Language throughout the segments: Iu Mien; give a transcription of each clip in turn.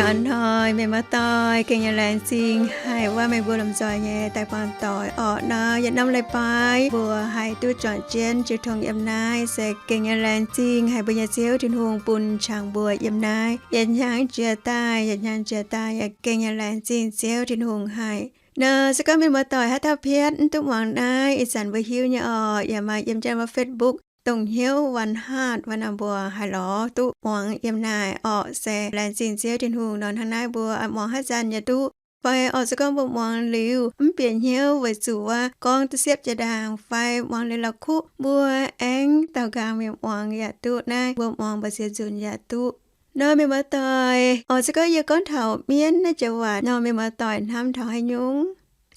Hnoi mienh muoz-doic, gengh nyei laengz zingh haic wuov meih mbuo lomh nzoih nyei daaih buangh doic orqc. Nor yietc norm leiz-baaix mbuo haih duqv juangc jienv jiu tong yiem naaiv se gengh nyei laengz zingh haic mbuo nyei Ziouv Tin-Hungh bun qangx mbuo yiem naaiv yietc hnyangx jiex daaih, yietc hnyangx jiex daaih yaac gengh nyei laengz zingh Ziouv Tin-Hungh haic. Nor se gorngv mienh muoz-doic haaix dauh piatv mv duqv muangx naaiv, ih zanc mbuo hiuv nyei orqc, yaac maaih yiem jienv wuov Facebook dongh hnyouv วันฮาด wuov nor mbuo haih lorz duqv muangx yiem naaic orqc. Se laengz zingh Ziouv Tin-Hungh nor hnangv naaiv mbuo muangx haaix zanc yaac duqv. Fai orqc se gorngv mbuo muangx liuz mv bieqc hnyouv weic zuqc wuov gorngv duqv siepv jiex ndaangc fai muangx liuz la'kuqv, mbuo aengx daaux nqaang mingh muangx yaac duqv. Naaiv mbuo muangx mbu'ziex nzunc yaac duqv. Nor mienh muoz-doic, orqc se gorngv yie gorngv taux mienv naaiv joux waac nor mienh muoz-doic hnamv taux haaix nyungc?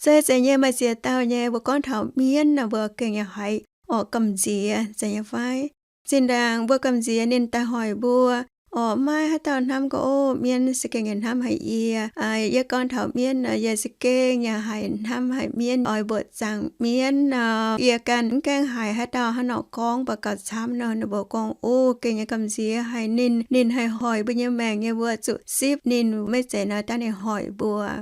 Se zeiz nyei maaih ziex dauh nyei mbuo gorngv taux mienv nor mbuo gengh nyei haiz orqc gamh nziex zeiz nyei fai? Zinh ndaangc mbuo gamh nziex ninh daaih hoic mbuo orqc, maiv haaix dauh hnamv gorngv, ov, mienv se gengh nyei hnamv haic yie. Yie gorngv taux mienv nor yie se gengh nyei haiz hnamv haic mienv, oix mbuoqc zaangc mienv nor. Yie ganh mv gaengh haiz haaix dauh hnangv nor gorngv, mv baac gauh camv nor ninh mbuo gorngv, ov, gengh nyei gamh nziex haic ninh, ninh haih hoic mbuo nyei maengc nyei, mbuo zuqc sipv ninh, maiv zeiz nor dangh ninh hoic mbuo.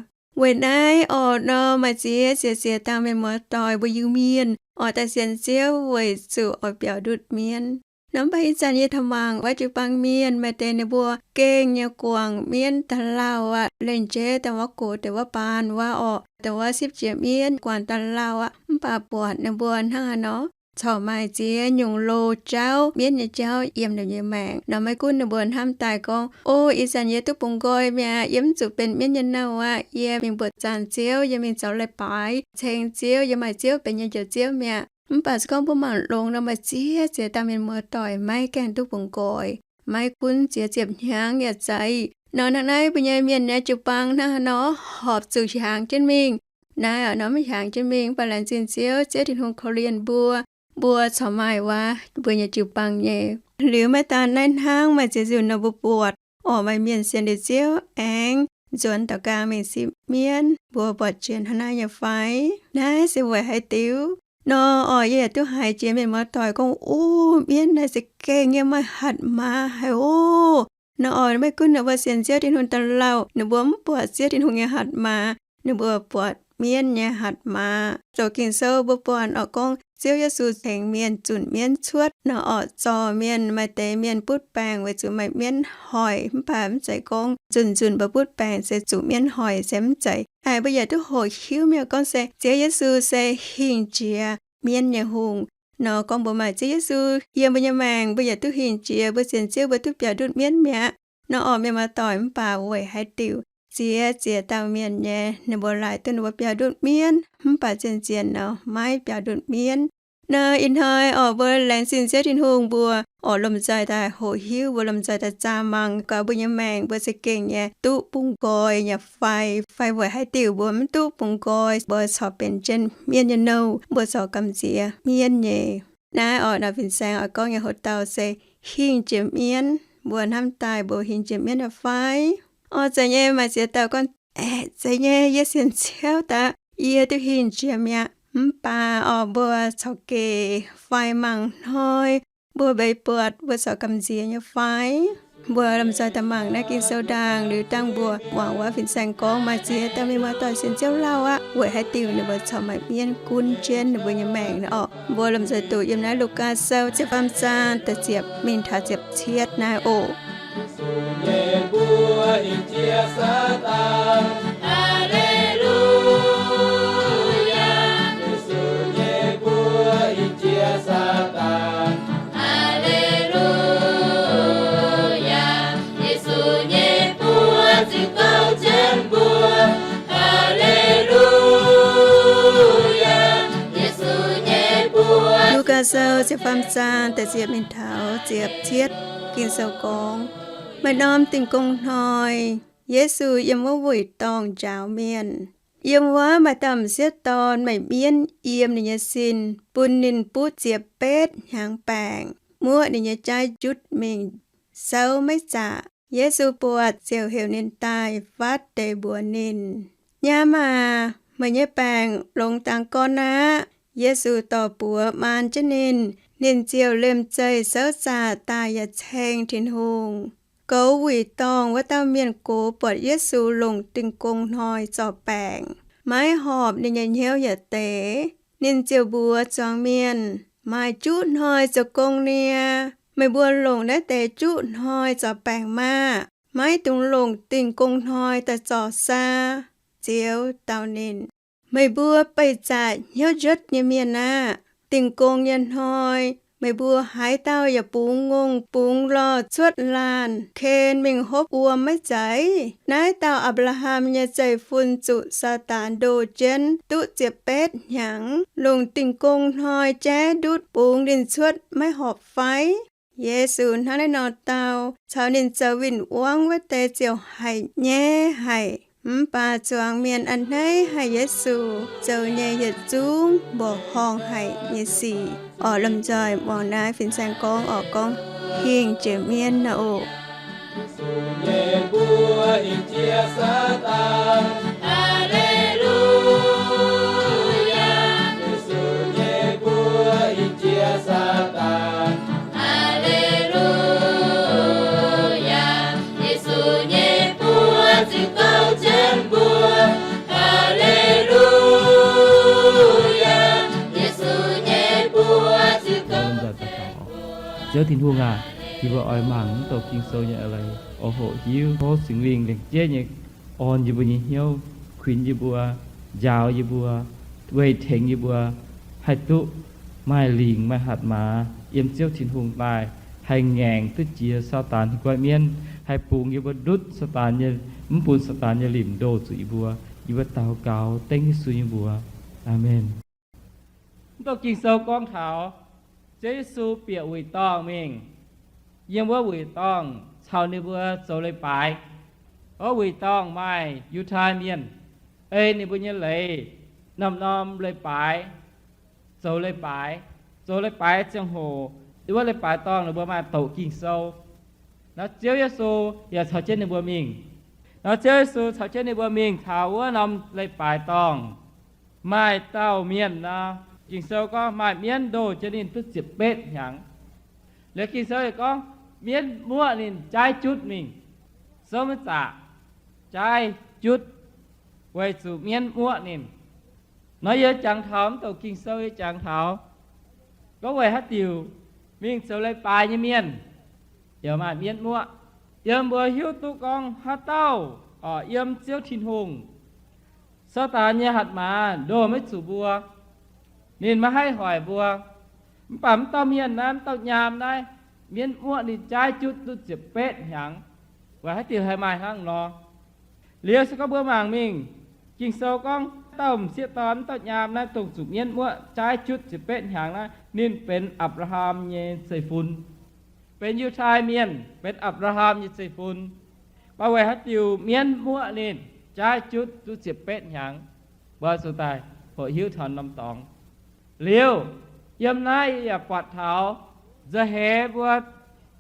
Weic naaiv orqc nor maaih ziex ziex ziex dauh mienh muoz-doic mbuo Iu-Mienh orqc daaih sienx Ziouv weic zuqc oix biaux ndutv mienv. Nor mv baac ih zanc yie taux mangc wuov jiu-baang mienh maaih deix ninh mbuo gengh nyei guangc mienv da'lauh aqv. Lengc jeiv daaih wuov gox deix wuov baan wuov orqc, daaih wuov sipv jiex mienv guangc da'lauh aqv. Mv baac buatc ninh mbuo hnangv haaix nor corc maaih ziex nyungc loz jauv, mienv nyei jauv yiem ninh nyei maengc nor. Maiv gunv ninh mbuo hnamv daaih gorngv, ov, ih zanc yie duqv bungx nqoi mi'aqv, yie mv zuqc benx mienv nyei nouh aqv. Yie mingh mbuoqc zaangc Ziouv, yie mingh zoux leiz-baaix ceng Ziouv, yie maaih Ziouv benx yie njoux Ziouv mi'aqv. Mv baac se gorngv mbuo mangc longx nor maaih ziex ziex dauh mienh muoz-doic maiv gaengh duqv bungx nqoi. Maiv gunv ziex ziepc hnyangx yaac zeiz. Nor hnangv naaiv mbuo nyei mienh nyei jiu-baang hnangv haaix nor horpc zuqc hiaangx jienv mingh. Naaiv orqc nor mv hiaangx jienv mingh, mv baac laengz zingh Ziouv, Ziouv Tin-Hungh korv-lienh mbuo, mbuo corc maaih wuov mbuo nyei jiu-baang nyei. Liuz maiv daan naaiv hnangv, maaih ziex nzunc nor mbuo buatc orqc maaih mienh sienx liuz Ziouv aengx nzuonx daaux nqaang mingh sipv mienv, mbuo buatc jiex hnangv naaiv nyei fai? Naaiv se weic haaix diuc? Nor orqc yie yaac duqv haiz jiex mienh muoz-doic gorngv, ov, mienv naaiv se gengh nyei maaih hatc maaz haic ov. Nor orqc maiv gunv ninh mbuo sienx Ziouv Tin-Hungh da'lauh, ninh mbuo mv buatc Ziouv Tin-Hungh nyei hatc maaz, ninh mbuo buatc mienv nyei hatc maaz. Zoux Ging-Sou mbuo buatc orqc gorngv Ziouv Yesu tengx mienh zunc mienv cuotv nor orqc zorc mienh. Maaih deix mienh butv baengc weic zuqc maaih mienv hoic, mv baac mv zeiz gorngv nzunc nzunc mbuo butv baengc se zuqc mienv hoic, se mv zeiz. Aa, mbuo yaac duqv hoqc hiuv mienh gorngv se Ziouv Yesu se hingh jiex mienv nyei hungh. Nor gorngv mbuo maaih Ziouv Yesu yiem mbuo nyei maengc, mbuo yaac duqv hingh jiex, mbuo sienx Ziouv mbuo duqv biaux ndutv mienv mi'aqv. Nor orqc mienh muoz-doic, mv baac weic haaix diuc ziex ziex dauh mienh nyei ninh mbuo laaic duqv ninh mbuo biaux ndutv mienv, mv baac zien-zien nor maiv biaux ndutv mienv? Nor ih hnoi orqc mbuo laengz zingh Ziouv Tin-Hungh, mbuo orqc lomh nzoih daaih hoqc hiuv, mbuo lomh nzoih daaih zaah mangc gaax mbuo nyei maengc mbuo za'gengh nyei duqv bungx nqoi nyei fai? Fai weic haaix diuc mbuo mv duqv bungx nqoi, mbuo corc benx jienv mienv nyei nouh, mbuo corc gamh nziex mienv nyei? Naaiv orqc nor fin-saeng oix gorngv nyei hoc-dauh se hingh jiex mienv. Mbuo hnamv daaih mbuo hingh jiex mienv nyei fai? Orqc zeiz nyei, maaih ziex dauh gorngv, aeqv, zeiz nyei, yie sienx Ziouv daaih yie duqv hingh jiex mi'aqv. Mv baac orqc mbuo corc gec fai mangc hnoi mbuo mbeix buatc mbuo corc gamh nziex nyei fai? Mbuo lomh nzoih daaih mangc naaiv Ging-Sou ndaangc liuz dangh mbuo muangx wuov fin-saeng gorngv maaih ziex dauh mienh muoz-doic sienx Ziouv lauh aqv, weic haaix diuc ninh mbuo corc maaih mienv gunv jienv ninh mbuo nyei maengc nor orqc. Mbuo lomh nzoih doqc yiem naaiv Lugaa Sou ziepc faam zaang da'ziepc mingh taux ziepc cietv naaiv oc. Lugaa Sou ziepc faam zaang da'ziepc mingh taux ziepc cietv Ging-Sou gorngv, maaih norm Dingh Gong Hnoi, Yesu yiem wuov wuic dorngh njaaux mienh. Yiem wuov maaih dauh m'sieqv dorn maaih mienv yiem ninh nyei sin, bun ninh butv ziepc betv hnyangx baengc, muoqv ninh nyei jaiv njutv mingh, souv maiv zaqc. Yesu buatc ziouc heuc ninh daaih fatv deix mbuox ninh, Nyaam aac, meih nyei baengc longx dangx gorn aqv. Yesu dorh buoz maan jienv ninh, ninh ziouc liemh zeih souv zaqc daaih yaac ceng Tin-Hungh. Goux wuic dorngh wuov dauh mienh gox buatc Yesu longc Dingh Gong Hnoi zorc baengc, maiv horpc ninh nyei hnyouv yietc deix. Ninh ziouc mbuox zuangx mienh, Maaih juqv hnoi zoux gong nie. Meih mbuo longc naaiv deix juqv hnoi zorc baengc maah! Maiv dungx longc Dingh Gong Hnoi daaih zorc saa. Ziouv dau ninh, Meih mbuo beih zaqc hnyouv njuotv nyei mienh aah! Dingh Gong nyei hnoi meih mbuo haaix dauh yaac bungx ngongh bungx lorh cuotv laanh ken mingh hopv wuom maiv zeiz? Naaiv dauh Apc^laa^ham nyei zeiv-fun zuqc Saadaan ndoh jienv duqv ziepc betv hnyangx, longc Dingh Gong Hnoi jaiv ndutv bungx ninh cuotv maiv horpc fai? Yesu hnangv naaiv nor dau, caux ninh zoux win-wangv wuov deix ziouc haic nyaiv haic. Mv baac zuangx mienh a'hneiv haic Yesu zoux nyei yietc zungv mborqv horngh haic nyei sic. Orqc, lomh nzoih muangx naaiv fin-saeng gorngv orqc, gorngv, Hingh jiex mienv naaiv oc. Yesu nyei buoz hingh jiex Saadaan. Aa^le^lu^yaa. Yesu nyei buoz hingh jiex Saadaan. Aa^le^lu^yaa. Yesu nyei buoz ziouc gouv jienv mbuo. Aa^le^lu^yaa. Yesu nyei buoz ziouc gouv jienv mbuo. Ziouv Tin-Hungh aac, yie mbuo oix mangc mv douh Ging-Sou nyei eix leiz, oix hoqc hiuv tov Singx Lingh lengc jeiv nyei orn yie mbuo nyei hnyouv, kuinx yie mbuo, njaaux yie mbuo, weic tengx yie mbuo haih duqv maaih lingc maaih hatc maaz yiem Ziouv Tin-Hungh daaih, haih ngaengc duqv jiex Saadaan hiuv goiv mienv, haih bungx yie mbuo ndutv Saadaan nyei, mv bun Saadaan nyei limc ndoh zuqc yie mbuo. Yie mbuo daux gaux dengv Yesu nyei mbuox. Aamen. Mv douh Ging-Sou gorngv taux Ziouv Yesu bieqc wuic dorngh mingh. Yiem wuov wuic dorngh caux ninh mbuo zoux leiz-baaix. Wuov wuic dorngh maaih Yiutai Mienh, ei ninh mbuo nyei leiz norm-norm leiz-baaix, zoux leiz-baaix. Zoux leiz-baaix ziangh hoc, wuov leiz-baaix dorngh ninh mbuo maaih doqc Ging-Sou. Nor Ziouv Yesu yaac caux jienv ninh mbuo mingh. Nor Ziouv Yesu caux jienv ninh mbuo mingh taux wuov norm leiz-baaix dorngh, maaih dauh mienh nor, Ging-Sou gorngv maaih mienv ndoh jienv ninh duqv ziepc betv hnyangx. Liuz Ging-Sou yaac gorngv mienv muoqv ninh jaaiv jutv mingh. Souv maiv zaqc, jaaiv jutv, weic zuqc mienv muoqv ninh. Nor yie jangx taux mv douh Ging-Sou yie jangx taux gorngv weic haaix diuc mingh zoux leiz-baaix nyei mienh yaac maaih mienv muoqv. Yiem mbuo hiuv duqv gorngv haaix dauh oc, yiem Ziouv Tin-Hungh, Saadaan nyei hatc maaz ndoh maiv zuqc mbuo, ninh maiv haih hoic mbuo. Mv baac mv dauh mienh naaiv, mv dauh nyaam naaiv, mienv muoqv ninh jaaiv jutv duqv ziepc betv hnyangx. Weic haaix diuc haih maaih hnangv nor? Liuz se gorngv mbuo mangc mingh, Ging-Sou gorngv dauh m'sieqv dorn, mv dauh nyaam naaiv, dongh zuqc mienv muoqv jaaiv jutv ziepc betv hnyangx naaiv, ninh benx Apc^laa^ham nyei zeiv-fun, benx Yiutai Mienh, benx Apc^laa^ham nyei zeiv-fun. Mv baac weic haaix diuc mienv muoqv ninh jaaiv jutv duqv ziepc betv hnyangx? Mbuo zuqc daaih hoqc hiuv taux norm dorngx. Liuz, yiem naaiv yie yaac buatc taux nza'heix mbuo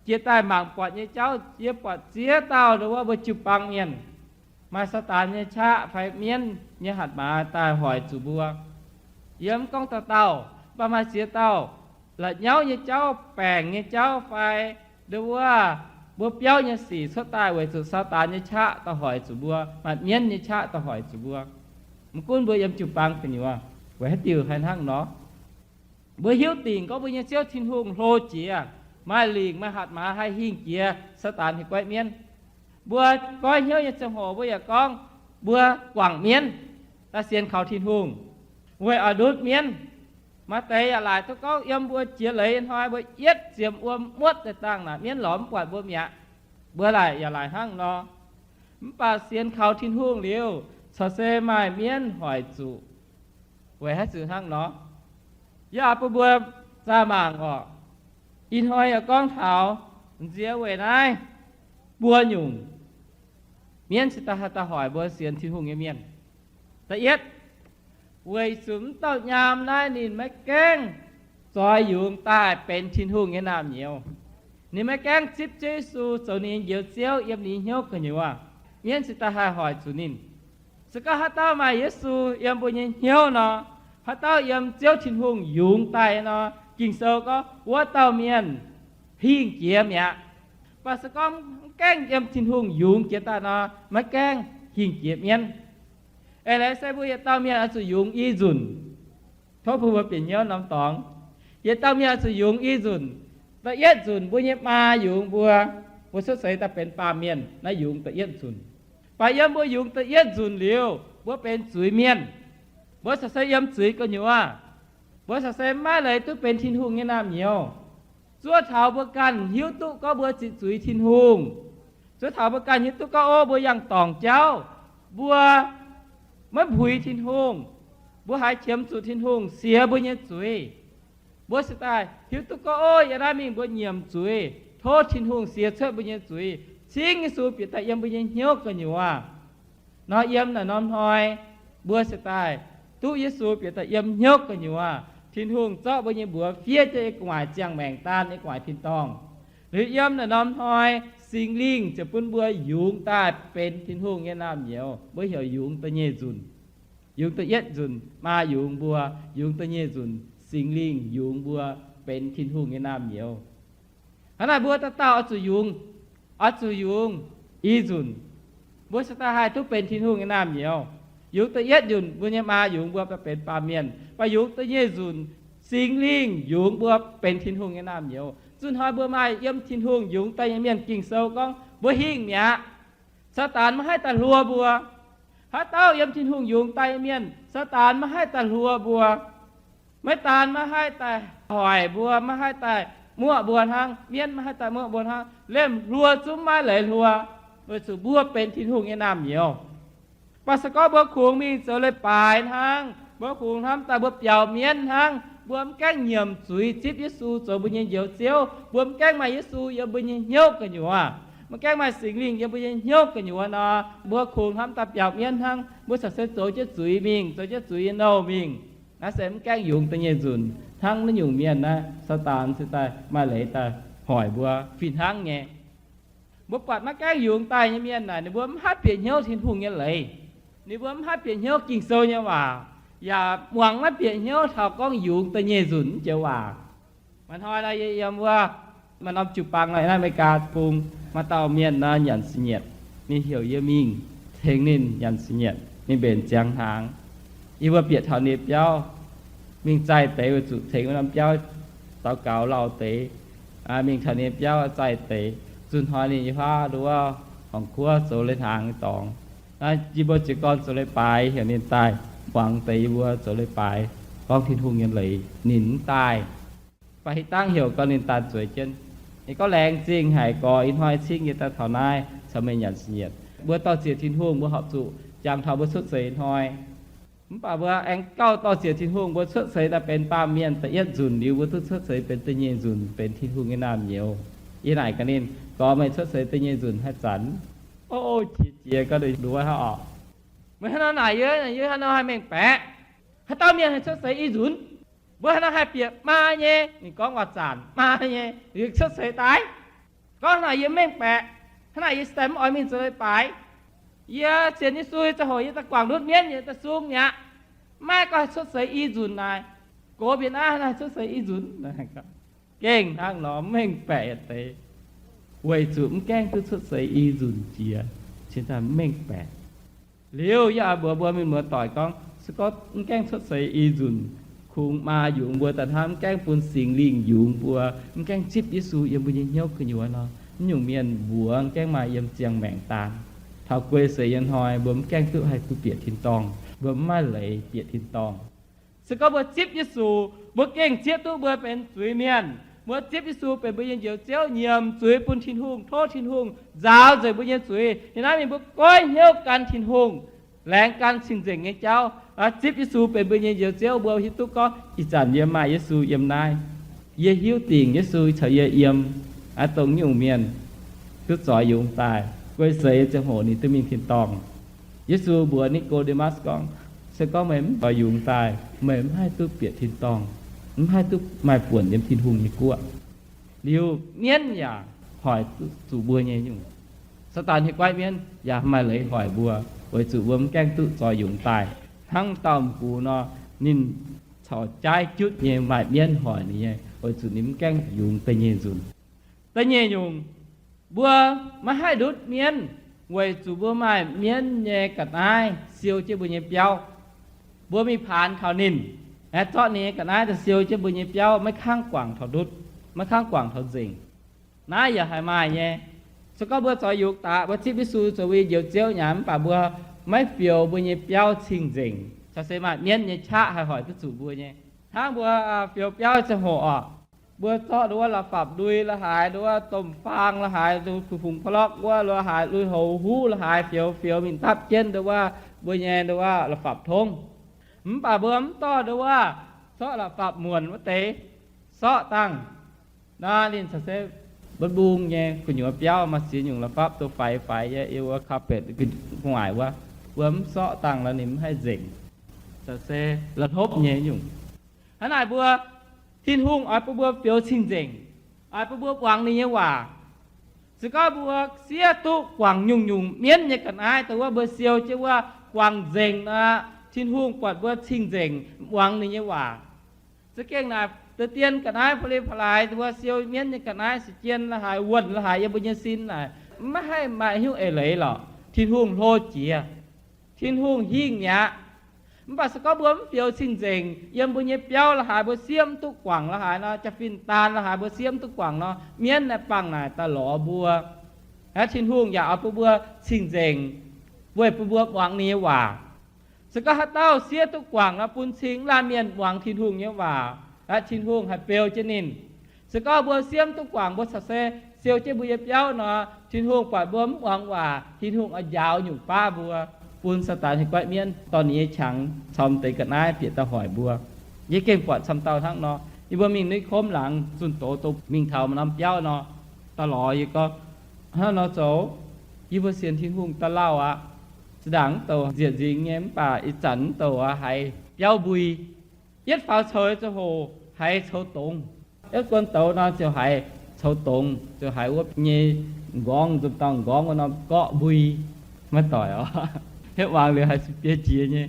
jiex daaih mangc buatc nyei jauv, yie buatc ziex dauh nduov wuov mbuo jiu-baang mienh, maaih Saadaan nyei qaqv fai mienv nyei hatc maaz daaih hoic zuqc mbuo. Yie mv gorngv dauh dauh, mv baac maaih ziex dauh la'nyauv nyei jauv, baengc nyei jauv fai nduov wuov mbuo biauv nyei sic cuotv daaih weic zuqc Saadaan nyei qaqv daaih hoic zuqc mbuo, maaih mienv nyei qaqv daaih hoic zuqc mbuo. Mv gunv mbuo yiem jiu-baang gu'nyuoz, weic haaix diuc haih hnangv nor? Mbuo hiuv dingc gorngv mbuo nyei Ziouv Tin-Hungh hlo jiex, maaih lingc maaih hatc maaz haih hingh jiex Saadaan hiuv goiv mienv. Mbuo goiv hnyouv nyei ziangh hoc mbuo yaac gorngv mbuo guangc mienv daaih sienx kaux Tin-Hungh weic oix ndutv mienv. Maaih deix yaac laaic duqv gorngv yiem mbuo jiex leiz hnoi mbuo yietv ziemx wuom muotv daaih dangh naaic mienv lorz mv buatc mbuo mi'aqv. Mbuo laaic yaac laaic hnangv nor. Mv baac sienx kaux Tin-Hungh liuz, corc se maaih mienv hoic zuqc. Weic haaix diuc hnangv nor? Yie oix bun mbuo zaah mangc orqc. Ih hnoi yaac gorngv taux nziex weic naaiv buo nyungc mienv cingx daaih haih daaih hoic mbuo sienx Tin-Hungh nyei mienh. Da'yietv, weic zuqc mv dauh nyaam naaiv ninh maiv gaengh zoix yungz daaih benx Tin-Hungh nyei naamh nyouz. Ninh maiv gaengh zipv Ziouv Yesu zoux ninh nyei Njoux Ziouv yiem ninh nyei hnyouv gu'nyuoz, mienv cingx daaih haih hoic zuqc ninh. Se gorngv haaix dauh maaih Yesu yiem mbuo nyei hnyouv nor, haaix dauh yiem Ziouv Tin-Hungh yungz daaih nor, Ging-Sou gorngv wuov dauh mienh hingh jiex mi'aqv. Mv baac se gorngv mv gaengh yiem Tin-Hungh yungz jiex daaih nor, maiv gaengh hingh jiex mienv. Eix leiz se mbuo yietc dauh mienh oix zuqc yungz i nzunc. Tov bun mbuo bieqc hnyouv norm dorngx. Yietc dauh mienh oix zuqc yungz i nzunc. Da'yietv nzunc mbuo nyei maa yungz mbuo, mbuo cuotv seix daaih benx baamh mienh naaiv yungz da'yietv nzunc. Baac yiem mbuo yungz da'yietv nzunc liuz, mbuo benx zuiz-mienh. Mbuo corc se yiem zuiz gu'nyuoz. Mbuo corc se maiv leiz duqv benx Tin-Hungh nyei naamh nyouz. Zuov taux mbuo ganh hiuv duqv gorngv mbuo ziqc zuiz Tin-Hungh, zuov taux mbuo ganh hiuv duqv gorngv, ov, mbuo yangh dorngc jauv, mbuo maiv mbuix Tin-Hungh, mbuo haiz qiemx zuqc Tin-Hungh sienx mbuo nyei zuiz, mbuo se daaih hiuv duqv gorngv, ov, yiem naaiv mingh mbuo nyiemc zuiz, tov Tin-Hungh sienx cuotv mbuo nyei zuiz, cingv Yesu bieqc daaih yiem mbuo nyei hnyouv gu'nyuoz nor, yiem naaiv norm hnoi mbuo se daaih duqv Yesu bieqc daaih yiem hnyouv gu'nyuoz, Tin-Hungh zorqv mbuo nyei mbuox fiev jienv yiem gu'nguaaic ziangh maengc daan, yiem gu'nguaaic tin-dorngh. Liuz yiem naaiv norm hnoi Singx Lingh ziouc bun mbuo yungz daaih benx Tin-Hungh nyei naamh nyouz. Mbuo heuc yungz da'nyeic nzunc. Yungz da'yietv nzunc maa yungz mbuo, yungz da'nyeic nzunc Singx Lingh yungz mbuo benx Tin-Hungh nyei naamh nyouz. Hnangv naaic mbuo dauh dauh oix zuqc yungz, oix zuqc yungz i nzunc, mbuo se daaih haih duqv benx Tin-Hungh nyei naamh nyouz. Yungz da'yietv nzunc mbuo nyei maa yungz mbuo benx baamh mienh, baac yungz da'nyeic nzunc Singx Lingh yungz mbuo benx Tin-Hungh nyei naamh nyouz. Zunh hnoi mbuo maaih yiem Tin-Hungh yungz daaih nyei mienh, Ging-Sou gorngv mbuo hingh mi'aqv. Saadaan maiv haih daaih hluo mbuo. Haaix dauh yiem Tin-Hungh yungz daaih nyei mienh, Saadaan maiv haih daaih hluo mbuo. Maiv daan maiv haih daaih hoic mbuo, maiv haih daaih muoqv mbuo hnangv. Mienv maiv haih daaih muoqv mbuo hnangv. Liemh hluo zungv maiv leiz hluo, weic zuqc mbuo benx Tin-Hungh nyei naamh nyouz. Baac se gorngv mbuo kungx mingh zoux leiz-baaix hnangv, mbuo kungx hnamv daaih mbuo biaux mienv hnangv, mbuo mv gaengh nyiemc zuiz zipv Yesu zoux mbuo nyei Njoux Ziouv, mbuo mv gaengh maaih Yesu yiem mbuo nyei hnyouv gu'nyuoz, mv gaengh maaih Singx Lingh yiem mbuo nyei hnyouv gu'nyuoz nor, mbuo kungx hnamv daaih biaux mienv hnangv, mbuo corc se zoux jienv zuiz mingh, zoux jienv zuiz nyei nouh mingh. Naaiv se mv gaengh yungz da'nyeic nzunc. Hnangv naaiv nyungc mienh naaiv, Saadaan se daaih maaih leiz daaih hoic mbuo fih hnangv nyei. Mbuo buatc maiv gaengh yungz daaih nyei mienh naaic, ninh mbuo mv haih bieqc hnyouv Tin-Hungh nyei leiz. Ninh mbuo mv haih bieqc hnyouv Ging-Sou nyei waac, yaac muangx maiv bieqc hnyouv taux gorngv yungz da'nyeic nzunc naaiv joux waac. Maaih hnoi nor yie yiem wuov, maaih norm jiu-baang nor, naaiv America bung, maaih dauh mienh nor nyanc singx-nyietc. Ninh heuc yie mingh tengx ninh nyanc singx-nyietc. Ninh mbenc ziangx hnaangx. Yie mbuo bieqc taux ninh biauv, mingh zaih deix weic zuqc tengx wuov norm biauv daux gaux lauh deix. Mingh taux ninh biauv zaih deix, zunh hnoi ninh nyei huaav nduov horngc kuov zoux leiz-hnaangx nyei dorngx. Naaiv yie mbuo jiez gorn zoux leiz-baaix, heuc ninh daaih muangx deix yie mbuo zoux leiz-baaix, gorngv Tin-Hungh nyei leiz. Ninh mv daaih. Baac hitv dangv heuc gorn ninh daaih zueiz jienv. Ninh gorngv, laengz zingh haic, gorx, ih hnoi cingv yie daaih taux naaiv caux meih nyanc singx-nyietc. Mbuo dor-ziec Tin-Hungh, mbuo horpc zuqc jangx taux mbuo cuotv seix hnoi. Mv baac mbuo aengx gauh dor-ziec Tin-Hungh, mbuo cuotv seix daaih benx baamh mienh da'yietv nzunc liuz, mbuo duqv cuotv seix benx da'nyeic nzunc benx Tin-Hungh nyei naamh nyouz. Yie naaic gaax ninh, gorx, meih cuotv seix da'nyeic nzunc haih zanc? O, qiex jiez gau, nduov hnangv oc. Meih hnangv nor naaic yie, yie hnangv nor haih mengh baeqc. Haaix dauh mienh haih cuotv seix i nzunc? Mbuo hnangv nor haih bieqc maa nyei, ninh gorngv waac-zanc, maa nyei, liuz cuotv seix daaih. Gorngv naaic yie mengh baeqc. Hnangv naaic yie se daaih mv oix mingh zoux leiz-baaix. Yie sienx Yesu ziangh hoc yie daaih guangc ndutv mienv, yie daaih sung mi'aqv. Maiv maaih gorngv haih cuotv seix i nzunc naaic. Gox mbienc aqv, hnangv naaic cuotv seix i nzunc. Gengh hnangv nor mv mengh baeqc yietc deix, weic zuqc mv gaengh duqv cuotv seix i nzunc jiex, cingx daaih mv mengh baeqc. Liuz yie oix mbuox mbuo mienh muoz-doic gorngv, se gorngv mv gaengh cuotv seix i nzunc, kungx maa yungz mbuo daaih hnangv, mv gaengh bun Singx Lingh yungz mbuo, mv gaengh zipv Yesu yiem mbuo nyei hnyouv gu'nyuoz nor, naaiv nyungc mienh mbuox mv gaengh maaih yiem ziangh maengc daan. Taux guei seix nyei hnoi mbuo mv gaengh duqv haih duqv bieqc tin-dorngh, mbuo mv maaih leiz bieqc tin-dorngh. Se gorngv mbuo zipv Yesu, mbuo gengh zieqv duqv mbuo benx zuiz-mienh. Mbuo zipv Yesu benx mbuo nyei Njoux Ziouv, nyiemc zuiz bun Tin-Hungh, tov Tin-Hungh nzaaux nzengc mbuo nyei zuiz. Ninh naaiv mingh mbuo goiv hnyouv gan Tin-Hungh, laengz gan cing-nzengc nyei jauv. Zipv Yesu benx mbuo nyei Njoux Ziouv, mbuo hiuv duqv gorngv, ih zanc yie maaih Yesu yiem naaiv. Yie hiuv dingc Yesu caux yie yiem. Aa, dongh nyungc mienh duqv zoix yungz daaih, guei seix ziangh hoc ninh duqv mingh tin-dorngh. Yesu mbuox Ni^ko^nde^matv gorngv, se gorngv meih mv zoix yungz daaih, meih mv haih duqv bieqc tin-dorngh, mv haih duqv maaih buonc yiem Tin-Hungh nyei guoqv. Liuz mienv yaac hoic zuqc mbuo nyei nyungc. Saadaan hieh guaiv mienv yaac maaih leiz hoic mbuo, weic zuqc mbuo mv gaengh duqv zoix yungz daaih. Hnangv dauh m'gux nor, ninh caux jaaiv jutv nyei maaih mienv hoic ninh nyei, weic zuqc ninh mv gaengh yungz da'nyeic nzunc. Da'nyeic nyungc, Mbuo maiv haih ndutv mienv weic zuqc mbuo maaih mienv nyei ga'naaiv siou jienv mbuo nyei biauv. Mbuo mingh paanx kaux ninh, aengx zorqv ninh nyei ga'naaiv daaih siou jienv mbuo nyei biauv, maiv kangv guangc taux ndutv, maiv kangv guangc taux nzengc. Naaiv yaac haih maaih nyei. Se gorngv mbuo zoux yungz daaih, mbuo zipv Yesu zoux mbuo nyei Njoux Ziouv nyei, mv baac mbuo maiv fioux mbuo nyei biauv cing-nzengc, caux se maaih mienv nyei qaqv haih hoic duqv zuqc mbuo nyei. Hnangv mbuo fioux biauv ziangh hoc oc, mbuo zorqv nduov la'fapv lui la'haaix, nduov domh faang la'haaix, nduov kuv fungx พล็อก wuov la'haaix, lui-houx huv la'haaix, fioux fioux mingh dapv jienv nduov mbuo nyei nduov la'fapv tongv. Mv baac mbuo mv dorh nduov zorqv la'fapv muonc wuov deix sorqv dangh. Naaiv ninh caux se mbu'mbung nyei gu'nyuoz biauv maaih ziex nyungc la'fapv, dongh faix faix nyei, yie wuov carpet gu'nguaaic wuov, mbuo mv sorqv dangh nor ninh mv haih nzengc, caux se la'hlopv nyei nyungc. Hnangv naaic mbuo, Tin-Hungh oix bun mbuo fioux cing-nzengc, oix bun mbuo muangx ninh nyei waac. Se gorngv mbuo siev duqv guangc nyungc-nyungc mienv nyei ga'naaiv dongh wuov mbuo siou jienv wuov guangc nzengc nor, Tin-Hungh buatc mbuo cing-nzengc muangx ninh nyei waac. Za'gengh naaic deix dien ga'naaiv, pa'li pa'laaix, mbuo siou mienv nyei ga'naaiv, se jien la'haaix, wuonh la'haaix, yiem mbuo nyei sin naaic maiv haih maaih hnyouv eix leiz lorqc. Tin-Hungh hlo jiex, Tin-Hungh hingh mi'aqv. Mv baac se gorngv mbuo mv fioux cing-nzengc, yiem mbuo nyei biauv la'haaix mbuo siev mv duqv guangc la'haaix nor, jaa-fin daan la'haaix mbuo siev mv duqv guangc nor, mienv naaiv bangc naaic daaih lorz mbuo. Aqv, Tin-Hungh yaac oix bun mbuo cing-nzengc, weic bun mbuo muangx ninh nyei waac. Se gorngv haaix dauh siev duqv guangc nor, bun cing laanh mienh muangx Tin-Hungh nyei waac. Aqv, Tin-Hungh haih beu jienv ninh. Se gorngv mbuo siev mv duqv guangc, mbuo caux se siou jienv mbuo nyei biauv nor, Tin-Hungh buatc mbuo mv muangx waac, Tin-Hungh oix njaaux nyungc baav mbuo, bun Saadaan haiz goiv mienv dorh ninh nyei qangx caux deix ga'naaiv bieqc daaih hoic mbuo. Yie gengh buatc camv dauh hnangv nor. Yie mbuo mingh nuiv komv laangz zunh doz dongh mingh taux maaih norm biauv nor, daaih lorz yie gorngv, hnangv nor zoux, yie mbuo sienx Tin-Hungh daaih lauh aqv. Zinh ndaangc mv douc nzieqc nzingx nyei, mv baac ih zanc mv douc haiz biauv mbui. Yietv faaux coux nyei ziangh hoc haiz coux dongz. Yietv guon douz nor ziouc haiz coux dongz, ziouc haiz wuov nyei nqorngv, nzunc dauh nqorngv wuov norm gorqv mbui. Maiv doic oc. Hietv muangx liuz haiz sin biei jiex nyei.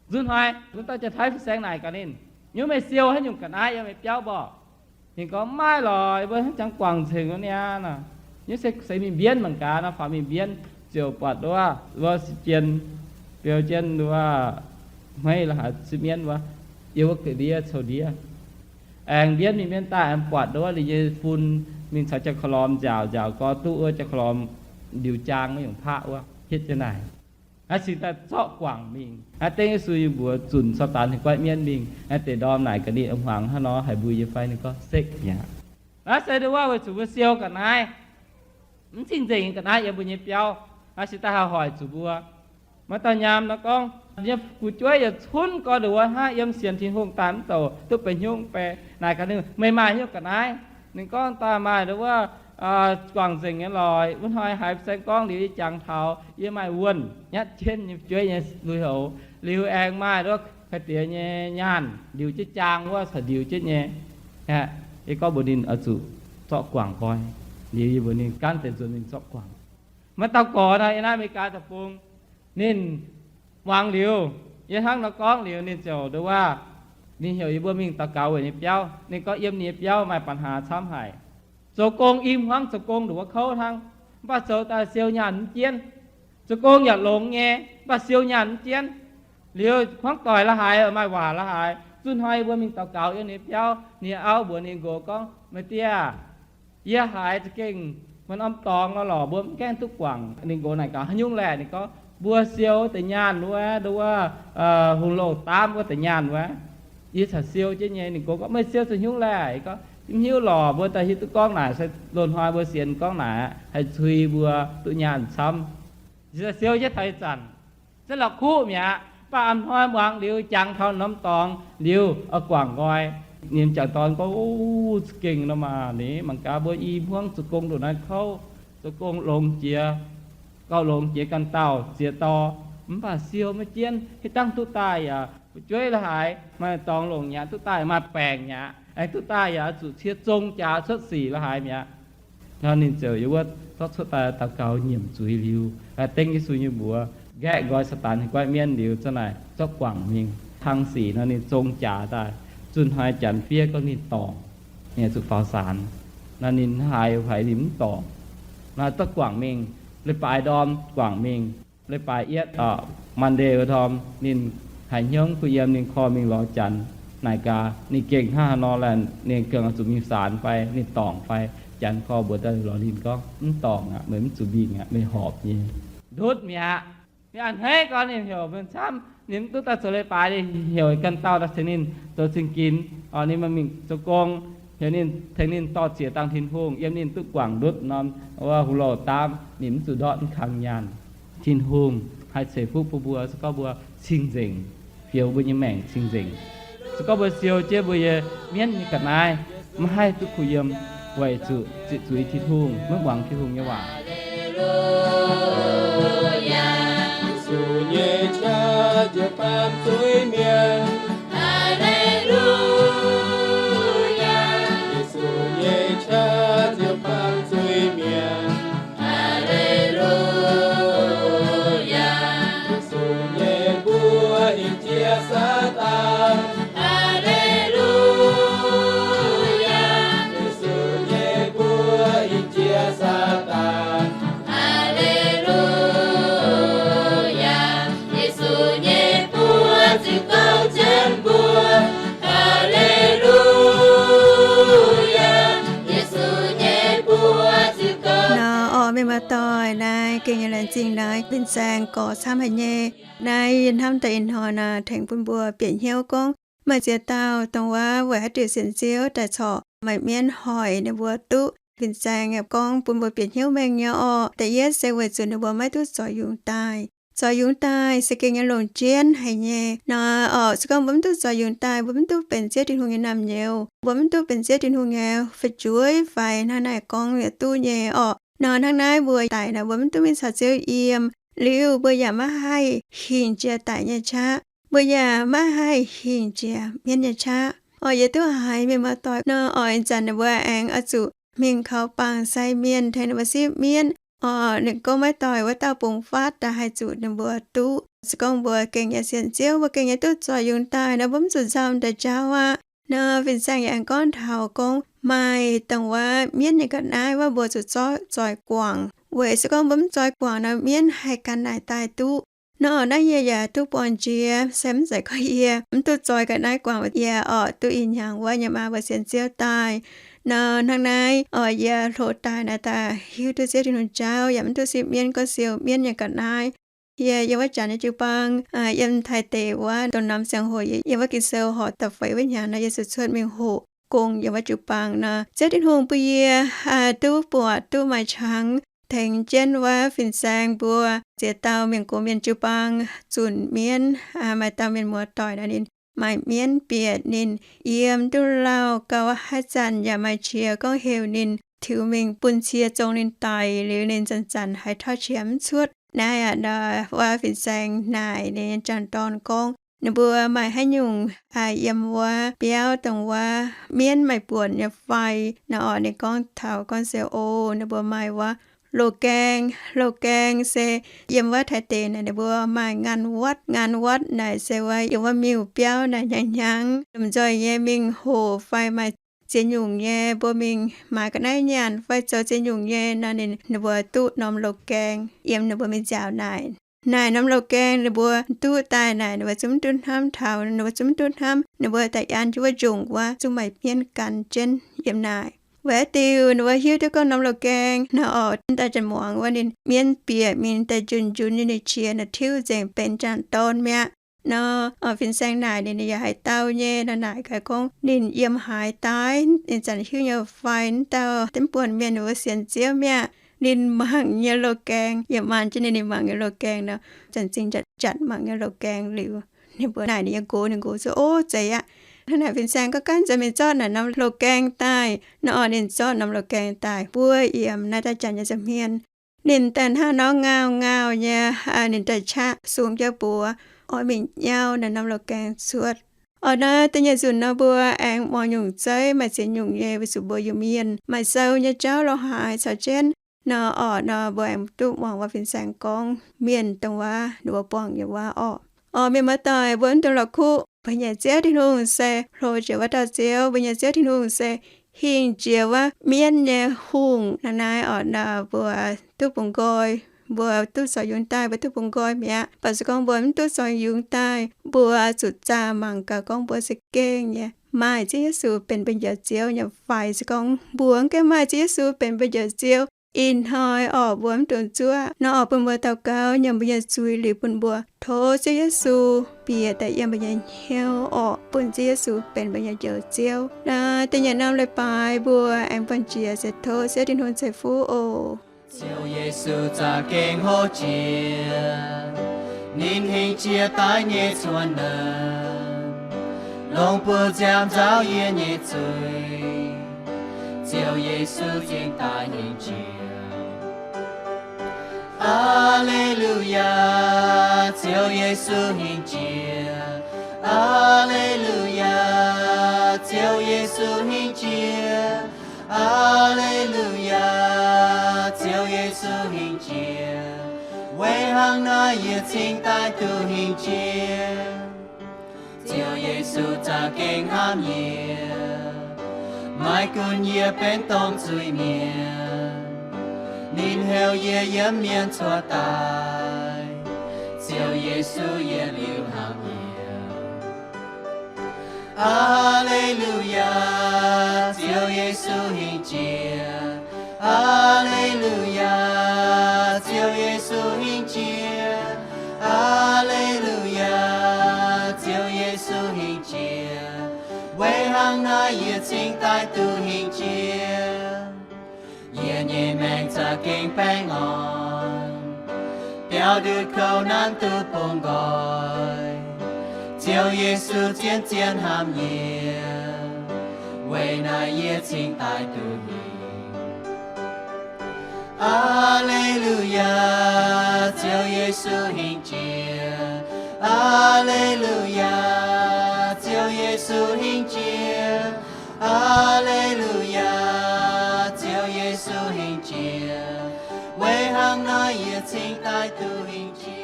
Nzunc hnoi wuov dauh Janx-Taiv fin-saeng naaic gaax ninh, nyungc meih siou haaix nyungc ga'naaiv yiem meih biauv mborqv? Ninh gorngv, maiv maaih lorqc, yie mbuo hnangv jangx guangc nzengc wuov niaa. Nyungc se seix mingh mbienv mangc gaax nor, faaux mingh mbienv ziouc buatc wuov, wuov si jien, biou jienv wuov hmeiv la'haaix sipv mienv wuov, yiem wuov ga'ndiev coux ndiev. Aengx mbienv mingh mbienv daaih aengx buatc wuov ninh nyei fun mingh caux jaa-ko-lorm nziaauc, nziaauc gorx duqv wuov jaa-ko-lorm ndiux jaang wuov nyungc paqv wuov, hietv jienv naaic. Aqv, cingx daaih zorqv guangc mingh. Aqv, dengv Yesu nyei mbuox zunc Saadaan haiz goiv mienv mingh. Aqv, deix ndorm naaic gaax ninh, mv hmuangx hnangv nor haiz mbui nyei fai? Ninh gorngv, sekv mi'aqv. Naaiv se nduov wuov weic zuqc mbuo siou ga'naaiv mv cing-nzengc nyei ga'naaiv yiem mbuo nyei biauv. Aqv, cingx daaih haih hoic zuqc mbuo. Maaih dauh nyaam nor gorngv, yiem fu'jueiv yietc cunv gorx nduqc wuov hnangv, yiem sienx Tin-Hungh daaih mv douc duqv benx hnyungv beiv. Naaic gaax ninh, meih maaih hnyouv ga'naaiv? Ninh gorngv, daaih maaih nduov wuov, guangc nzengc nyei lorqc. Wuov hnoi haiz saeng gorngv liuz yie jangx taux yie maaih wuonh nyatv jienv nyei fu'jueiv nyei lui-houx. Liuz aengx maaih nduov ka'diex nyei nyaanh ndiux jienv jaang wuov caux ndiux jienv nyei. Aqv, yie gorngv mbuox ninh oix zuqc zorqv guangc nqoi. Liuz yie mbuox ninh gaanv deix nzuonx mingh zorqv guangc. Maaih dauh gorx nor, yiem naaiv America deic-bung, ninh muangx liuz yie hnangv nor gorngv liuz, ninh ziouc nduov wuov, ninh heuc yie mbuo mingh daux gaux weic ninh nyei biauv. Ninh gorngv yiem ninh nyei biauv maaih ปัญหา camv haic. Zoux gong i hmuangv zoux gong nduqc wuov kouv hnangv, mv baac zoux daaih siou nyaanh mv jienv. Zoux gong yaac longx nyei, mv baac siou nyaanh mv jienv. Liuz hmuangv doic la'haaix, maaih waac la'haaix, zunh hnoi yie mbuo mingh daux gaux yiem ninh nyei biauv, ninh nyei auv mbuox ninh nqox gorngv, meih die aah, yie haiz za'gengh maaih norm dorngx nor lorqc, mbuo mv gaengh duqv guangc. Ninh nqox naaic gaax, haaix nyungc laeh? Ninh gorngv, mbuo siou deix nyaanh wuov, nduov wuov, hungh louh daamv wuov deix nyaanh wuov. Yie caux siou jienv nyei. Ninh nqox gorngv, meih siou zuqc haaix nyungc laeh? Yie gorngv, mv hiuv lorqc, mbuo daaih hiuv duqv gorngv naaic se loz-hnoi mbuo sienx gorngv naaic haih cui mbuo duqv nyaanh camv. Yie siou jienv taux ih zanc, se la'kuqv mi'aqv. Mv baac a'hnoi muangx liuz jangx taux norm dorngx liuz oix guangc nqoi. Ninh m'jangc dorn gorngv, o, za'gengh nor maah, ninh mangc gaax mbuo i hmuangv zoux gong nduqc naaiv kouv, zoux gong longx jiex, gauh longx jiex ganh dauh ziex dorh, mv baac siou maiv jienv, hitv dangv duqv daaih yaac fu'jueiv la'haaix maaih dorngx longc mi'aqv, duqv daaih maaih baengc mi'aqv, aengx duqv daaih yaac oix zuqc cie zong jaax cuotv sic la'haaix mi'aqv. Nor ninh ziouc yiem wuov zorqv cuotv daaih daux gaux nyiemc zuiz liuz, dengv Yesu nyei mbuox, nqaeqv nqoi Saadaan haiz goiv mienv liuz, za'naaic zorqv guangc mingh. Hlang sic nor ninh zong jaax daaih, zunh hnoi janx fiev gorngv ninh dorngc, ninh zuqc faaux saanx. Nor ninh haaix haiz ninh mv dorngc, Naaiv duqv guangc mingh, leiz-baaix ndorm guangc mingh, leiz-baaix yietv, Monday wuov ndorm ninh haiz hnyouv kuh yiem, ninh korv mingh lorz Janx naaic gaax, ninh gengh hnangv haaix nor laanh, ninh gengh oix zuqc mingh saanx fai ninh dorngc fai. Janx korv mbuox daaih lorz ninh gorngv, Mv dorngc aqv, meih mv zuqc mingh aqv, meih horpc nyei. Ndutv mi'aqv. Ninh a'hneiv gorngv ninh heuc mienh camv, ninh mv duqv daaih zoux leiz-baaix, ninh heuc ganh dauh daaih tengx ninh zoux cing-ginx, ninh mingh zoux gong, heuc ninh tengx ninh dorh ziex dangh Tin-Hungh yiem ninh duqv guangc ndutv norm wuov huv louh daamv, ninh mv zuqc ndortv mv kang nyaanh. Tin-Hungh haih ceix fuqv bun mbuo se gorngv mbuo cing-nzengc, fioux mbuo nyei maengc cing-nzengc. Se gorngv mbuo siou jienv mbuo nyei mienv nyei ga'naaiv, maiv haih duqv kuh yiem, weic zuqc ziqc zuiz Tin-Hungh, maiv muangx Tin-Hungh nyei waac. Yesu nyei qaqv ziouc baamz zuiz-mienh. Haleluya! Yesu nyei qaqv ziouc baamz zuiz-mienh. Haleluya! Yesu nyei mbuox hingh jiex Saadaan. Haleluya! Yesu nyei mbuox hingh jiex Saadaan. Haleluya! Yesu nyei mbuox ziouc gouv jienv mbuo. Haleluya! Yesu nyei mbuox ziouc gouv. Nor, orqc, mienh muoz-doic, naaiv gengh nyei laengz zingh naaiv fin-saeng gorx camv haic nyei. Naaiv yie hnamv daaih ih hnoi naaic tengx bun mbuo bieqc hnyouv gorngv maaih ziex dauh dongh wuov weic haaix diuc sienx Ziouv daaih corc maaih mienv hoic ninh mbuo duqv. Fin-saeng yaac gorngv bun mbuo bieqc hnyouv mengh nyei orqc. Da'yietv se weic zuqc ninh mbuo maiv duqv zoix yungz daaih. Zoix yungz daaih se gengh nyei longc jienv haic nyei. Nor, orqc, se gorngv mbuo mv duqv zoix yungz daaih, mbuo mv duqv benx Ziouv Tin-Hungh nyei naamh nyouz, mbuo mv duqv benx Ziouv Tin-Hungh nyei fu'jueiv fai hnangv naaic gorngv yaac duqv nyei orqc. Nor hnangv naaiv mbuo daic naaic, mbuo mv duqv mingh caux Ziouv yiem. Liuz mbuo yaac maiv haih hingh jiex daic nyei qaqv. Mbuo yaac maiv haih hingh jiex mienv nyei qaqv. Orqc, yie duqv haiz mienh muoz-doic nor, orqc, ih zanc ninh mbuo aengx oix zuqc mingh kaux bangc sai mienh tengx ninh mbuo sipv mienv. Orqc, ninh gorngv maiv doic wuov dauh bungx fatv daaih haih zuqc ninh mbuo duqv. Se gorngv mbuo gengh nyei sienx Ziouv, mbuo gengh nyei duqv zoix yungz daaih nor, mbuo mv zuqc nzauh daaih jauv aqv. Nor fin-saeng yaac aengx gorngv taux gorngv maaih dongh wuov mienv nyei ga'naaiv wuov mbuo zuqc zorqv zoix guangc. Weic se gorngv mbuo mv zoix guangc nor, mienv haih gan naaic daaih duqv. Nor, naaiv yie yaac duqv buangh jiex, se mv zeiz gorngv yie mv duqv zoix ga'naaiv guangc, yie orqc duqv ih hnyangx wuov nyei maa mbuo sienx Ziouv daaih. Nor hnangv naaiv, orqc, yie hlo daaih naaiv daaih hiuv duqv Ziouv Tin-Hungh jauv, yaac mv duqv sipv mienv gorngv siou mienv nyei ga'naaiv. Yie yiem wuov janx nyei jiu-baang, yiem Taiv deic wuov, dongh norm ziangh hoc yie yiem wuov Ging-Sou horqc da'feix wuov hnyangx nor, yie zuqc cuotv mingh hoqc gong yiem wuov jiu-baang nor, Ziouv Tin-Hungh bun yie duqv buatc duqv maaih qangx tengx jienv wuov fin-saeng mbuo ziex dauh mienh gox mienh jiu-baang zunc mienv. Maaih dauh mienh muoz-doic nor, ninh maaih mienv bieqc, ninh yiem duqv lauh gau, haaix zanc yaac maaih qiex gorngv heuc ninh tiux mingh bun cie zong ninh daic, liuz ninh zanc-zanc haiz tauv qiex mv cuotv. Naaiv aqv, wuov fin-saeng naaic ninh nyei jangc-dorn gorngv, ninh mbuo maaih haaix nyungc yiem wuov biauv dongh wuov mienv maaih buonc nyei fai? Nor, orqc, ninh gorngv taux gorngv se, o, ninh mbuo maaih wuov loz-gaeng. Loz-gaeng se yiem wuov Taiv deic naaic ninh mbuo maaih ngaan wuotv. Ngaan wuotv naaic se wuov yiem wuov miuc-biauv naaic hnyangx-hnyangx lomh nzoih nyei mingh hoqc fai maaih ziex nyungc nyei mbuo mingh maaiz ga'naaiv nyaanh fai zoux ziex nyungc nyei nor, ninh, ninh mbuo duqv norm loz-gaeng yiem ninh mbuo mingh nziaauc naaic. Naaic norm loz-gaeng ninh mbuo duqv daaih naaic, ninh mbuo zungv mv duqv hnamv taux, ninh mbuo zungv mv duqv hnamv ninh mbuo daaih an jienv wuov njongc wuov zungv maaih mienv gan jienv yiem naaic. Weic haaix diuc ninh mbuo hiuv duqv gorngv norm loz-gaeng nor, orqc, daaih janx muangx wuov ninh mienv bieqc mingh daaih njunc njunc nyei, ninh qiex naaic tiuv nzengc benx jangc-dorn mi'aqv. Nor, fin-saeng naaic ninh, ninh yaac haaix dauh nyei nor, naaic gaax gorngv ninh yiem haaix daaih, ninh zanc hiuv nyei fai, mv dauh dengv buonc mienh ninh mbuo sienx Ziouv mi'aqv. Ninh mangc nyei loz-gaeng, yiem maan jienv ninh, ninh mangc nyei loz-gaeng nor, zanc zingh jatc mangc nyei loz-gaeng liuz, ninh mbuo naaic ninh nyei nqox, ninh nqox ziouc, o, zeiz aqv. Hnangv naaic fin-saeng gorngv, ganh nzunc mingh zorqv naaic norm loz-gaeng daaih. Nor, ninh zorqv norm loz-gaeng daaih buov yiem naaiv daaih janx nyei nza'hmien. Ninh daaih hnangv nor ngaauh ngaauh nyei, ninh daaih qaqv sung jienv buoz, oix mingh nyauv naaiv norm loz-gaeng cuotv. Orqc, naaiv da'nyeic nzunc nor mbuo aengx muangx nyungc zeiv maaih ziex nyungc nyei, weic zuqc mbuo Iu-Mienh maaih sou nyei jauv lo haaix caux jienv. Nor, orqc, nor mbuo aengx duqv muangx wuov fin-saeng gorngv mienh dongh wuov ninh mbuo buangh nyei waac orqc. Orqc, mienh muoz-doic, mbuo mv dungx la'kuqv. Mbuo nyei Ziouv Tin-Hungh se hlo jiex wuov dauh Ziouv. Mbuo nyei Ziouv Tin-Hungh se hingh jiex wuov mienv nyei hungh. Naaiv naaiv orqc, mbuo duqv bungx nqoi, mbuo duqv zoux yungz daaih, mbuo duqv bungx nqoi mi'aqv. Mv baac se gorngv mbuo mv duqv zoux yungz daaih, mbuo zuqc zaah mangc gaax gorngv mbuo za'gengh nyei maaih Ziouv Yesu benx mbuo Njoux Ziouv nyei fai. Se gorngv mbuo mv gaengh maaih Ziouv Yesu benx mbuo Njoux Ziouv, ih hnoi orqc, mbuo mv dungx zuov nor orqc, bun mbuo daux gaux nyiemc mbuo nyei zuiz liuz bun mbuo tov Ziouv Yesu bieqc daaih yiem mbuo nyei hnyouv orqc, bun Ziouv Yesu benx mbuo nyei Njoux Ziouv. Naaiv da'nyeic norm leiz-baaix mbuo aengx buangh jiex se tov Ziouv Tin-Hungh ceix fuqv oc. Ziouv Yesu za'gengh hlo jiex, ninh hingh jiex daaih nyei cuotv nor, longc buoz-nziaamv nzauh yie nyei zuiz. Ziouv Yesu cingx daaih hingh jiex. Aa^le^lu^yaa, Ziouv Yesu hingh jiex. Aa^le^lu^yaa, Ziouv Yesu hingh jiex. Aa^le^lu^yaa, Ziouv Yesu hingh jiex. Weic hnangv naaiv yie cingx daaih duqv hingh jiex. Ziouv Yesu za'gengh hnamv yie, maiv gunv yie benx domh zuiz-mienh, ninh heuc yie yiem mienh cuotv daaih. Ziouv Yesu, yie liuz hnamv yie. Aa^le^lu^yaa, Ziouv Yesu hingh jiex. Aa^le^lu^yaa, Ziouv Yesu hingh jiex. Aa^le^lu^yaa, Ziouv Yesu hingh jiex. Weic hnangv naaiv yie cingx daaih duqv hingh jiex. Yie nyei maengc za'gengh baengh orn, biaux ndutc kouv nanv duqv bungx nqoi. Ziouv Yesu zien-zien hnamv yie, weic naaiv yie cingx daaih duqv hingh. Aa^le^lu^yaa, Ziouv Yesu hingh jiex. Aa^le^lu^yaa, Ziouv Yesu hingh jiex. Aa^le^lu^yaa, Ziouv Yesu hingh jiex. Weic hnangv naaiv yie cingx daaih duqv hingh jiex.